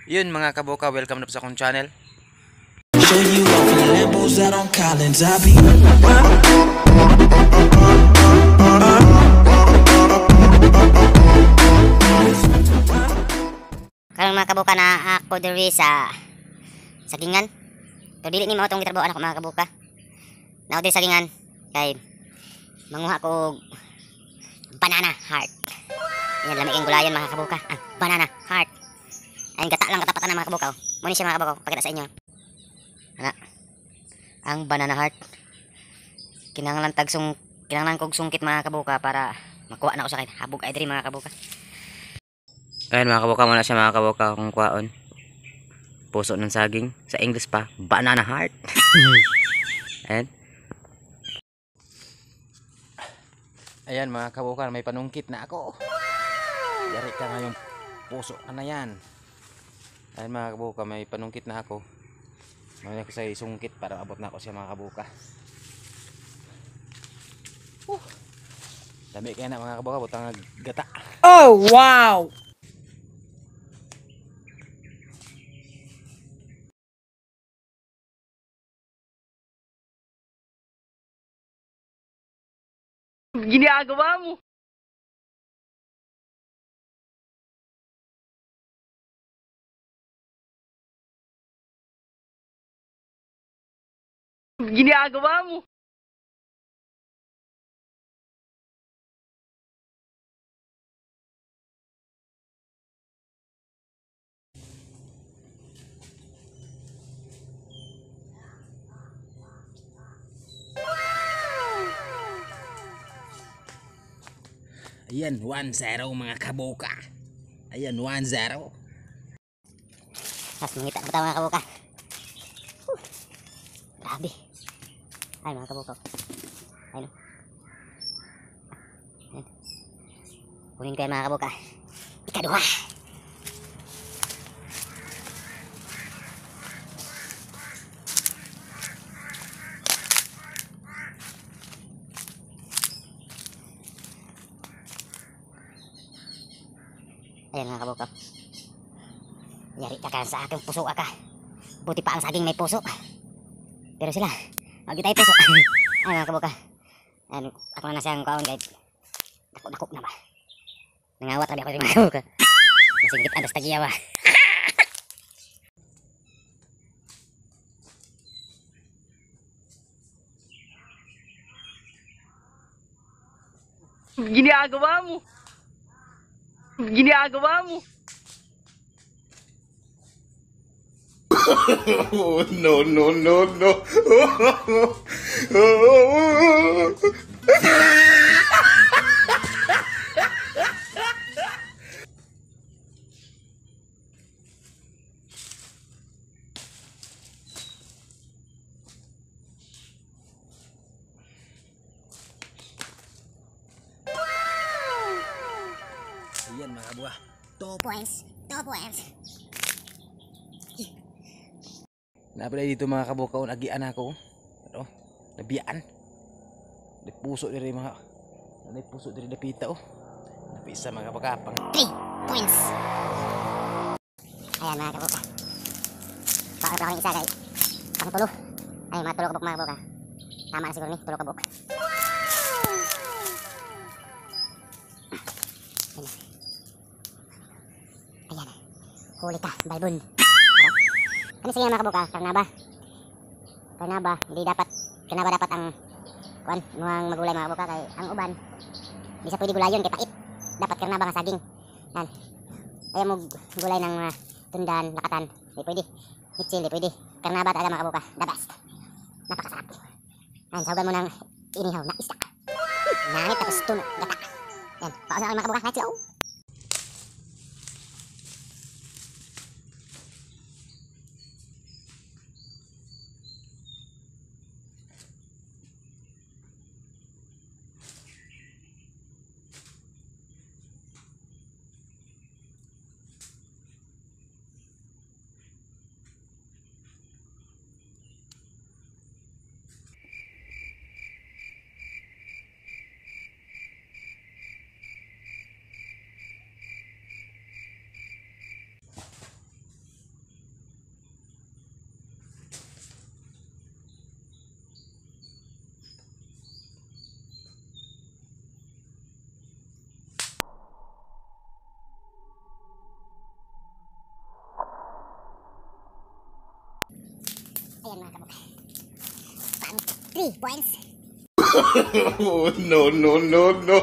Yun mga kabuka, welcome na po sa akong channel. Show you off in the Lambos out on Collins. I be Karon mga kabuka na ako diri sa sagingan. Pero dili ni mao tong gitrabahoan ako mga kabuka. Naa diri sagingan kay manguha ko og banana heart. Yan lami ang gulayan mga kabuka. Ang banana heart. Ayun gata lang katapatan na mga kabuka. Oh. Mo ni siya mga kabuka, pakita sa inyo. Ana. Ang banana heart. Kinahanglan tagsung kinahanglan kog sungkit mga kabuka para makuha na ko sa kay habog ay diri mga kabuka. Ayan mga kabuka, muna siya mga kabuka kung kuwaon. Puso ng saging. Sa English pa, banana heart. Ayan. Ayan mga kabuka, may panungkit na ako. Yari ka ngayong puso ka na yan. Ayan mga kabuka, may panungkit na ako. May ako sa isungkit para abot na ako siya mga kabuka. Dami kaya na mga kabuka, butang gata. Oh wow! Ginagawa mo. Ginagawa mo. Ayan, 1-0 mga kabuka. Ayan, 1-0. Mas mangita na ba mga kabuka? Whew. Grabe. Ay mga kabuka. Ayun. Ayan. Kunin ko yan mga kabuka. Ikaduha. Ayan mga kabuka. Yari ka ka sa aking puso ka. Buti pa ang saging may puso. Pero sila, wag tayo puso. Ay mga kabuka. Ayan, ako na siyang kaon kahit dako-dako na ba. Nangawat rabi ako yung mga kabuka. Masinggit ang tagiya ba. Ginagawa mo. Ginagawa mo. Oh, no, no, no, no. Ayan mga buwa. 2 points. 2 points. Napalay dito mga kabukaon, agian ako. Pero, nabiyaan. Di puso diri mga, di puso diri dapita oh. Napisa mga kabakapang. 3 points. Ayan mga kabuka. Paano pa ako yung isa kay pang tulo. Ay, mga tulo kabuk mga kabuka. Tama na siguro ni, tulo kabuk. Ayan. Ayan. Huli ka, balbon. Ano sige mga kabuka? Karnaba. Karnaba, hindi dapat. Karnaba dapat ang kuan, muang magulay mga kabuka kay ang uban. Hindi sa pwede gulayon kay pait. Dapat karnaba nga saging. Yan. Ayaw mo gulay ng mga tundan, lakatan. Hindi pwede. Mitchell, hindi pwede. Karnaba talaga mga kabuka. The best. Napakasarap. Yan, sahugan mo ng inihaw na isda. Nangit tapos tuno, gata. Yan, pausa na mga kabuka. Let's go! Ayan, mga kabuka. Pang 3 points. Oh, no, no, no, no.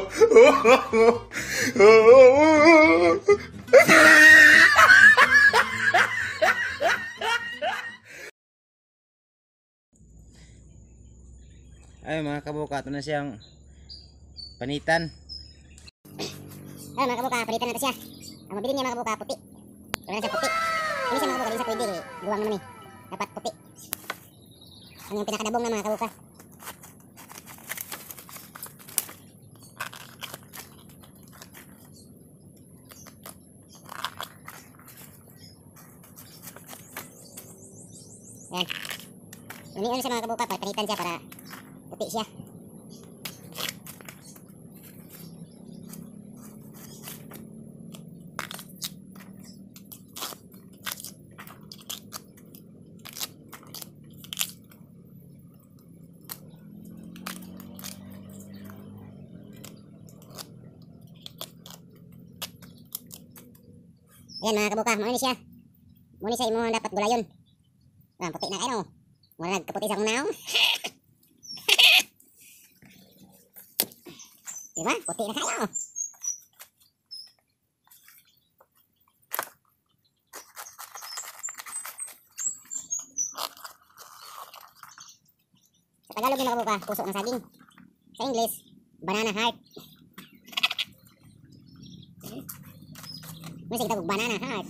Ay, mga kabuka, ito na siyang panitan. Ayun, mga kabuka, palitan natin siya. Ang mabili niya, mga kabuka, puti. Wala na siya puti. Hindi siya, mga kabuka, hindi siya pwede. Eh. Luwang naman eh. Dapat puti. Ano yung pinakadabong na, mga kabuka? Ayan. Lamian siya, mga kabuka, palitan siya para puti siya. Ayan, mga kabuka, mao ni siya. Mao ni siya imong dapat gulayon. Ah, puti na kayo. Wala nagkaputi sa akong naong. Diba? Puti na kayo. Sa Tagalog yung, mga kabuka, puso ng saging. Sa English, banana heart. May sige tawag banana heart.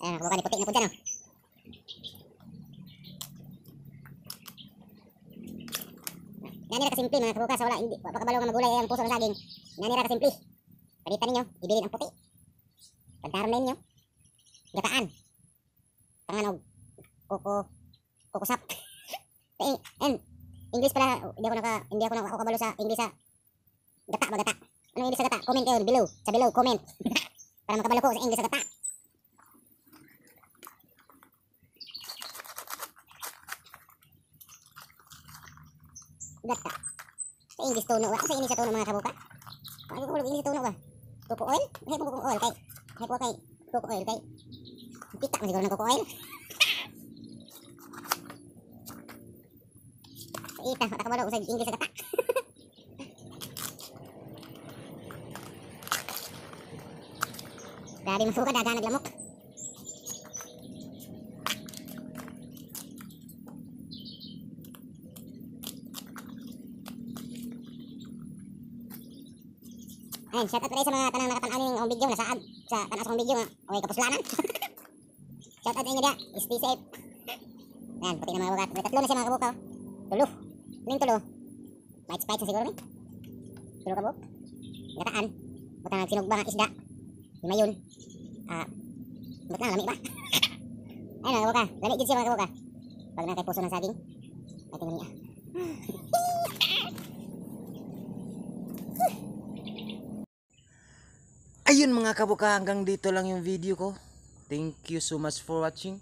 Ayan, mga kabuka, di puti na po dyan, oh. Ganira kasimple, mga kabuka, sa wala, hindi, wa pa kabalo nga magulay ang puso ng saging. Ganira kasimple. Palitan ninyo, ibilin ang puti. Pagdaron na ninyo. Gataan. Panganog, kuko, kukusap. Eh, and, English pala, hindi ako naka, ako kabalo sa English sa gata ba gata? Anong English sa gata? Comment kayo below, sa below, comment. Para makabalo ko sa English sa gata. Gata. Sa English tono ba? Sa English sa tono, mga kabuka? Ano ko English sa tono ba? Coco oil? Hay po coco oil kay. Hay po kay coco oil kay. Pita man siguro ng coco oil. Sa ita, wala kabalo sa English sa gata. Grabe, mga kabuka, dagan naglamok. Ayun, shout out pala sa mga tanang nakatan-aw ning akong video, nasaad sa tanaw sa akong video nga, okay, kapuslanan. Shout out sa inyo diya, stay safe. Ayan, puti na, mga kabuka. May tatlo na siya, mga kabuka. Tulo. Ano yung tulo? Bites-bites na siguro ni. Tulo ka buok. Gataan. Butang nagsinugba nga isda. Himayon. Ba't na, lami ba? Ayun, mga kabuka. Lami gid siya, mga kabuka. Pag na kay puso ng saging. Ay, tingnan niya. Ayun, mga kabuka, hanggang dito lang yung video ko. Thank you so much for watching.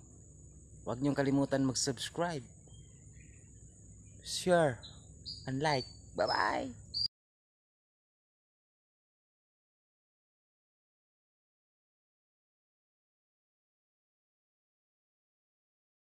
Huwag niyong kalimutan mag-subscribe, share, and like. Bye-bye!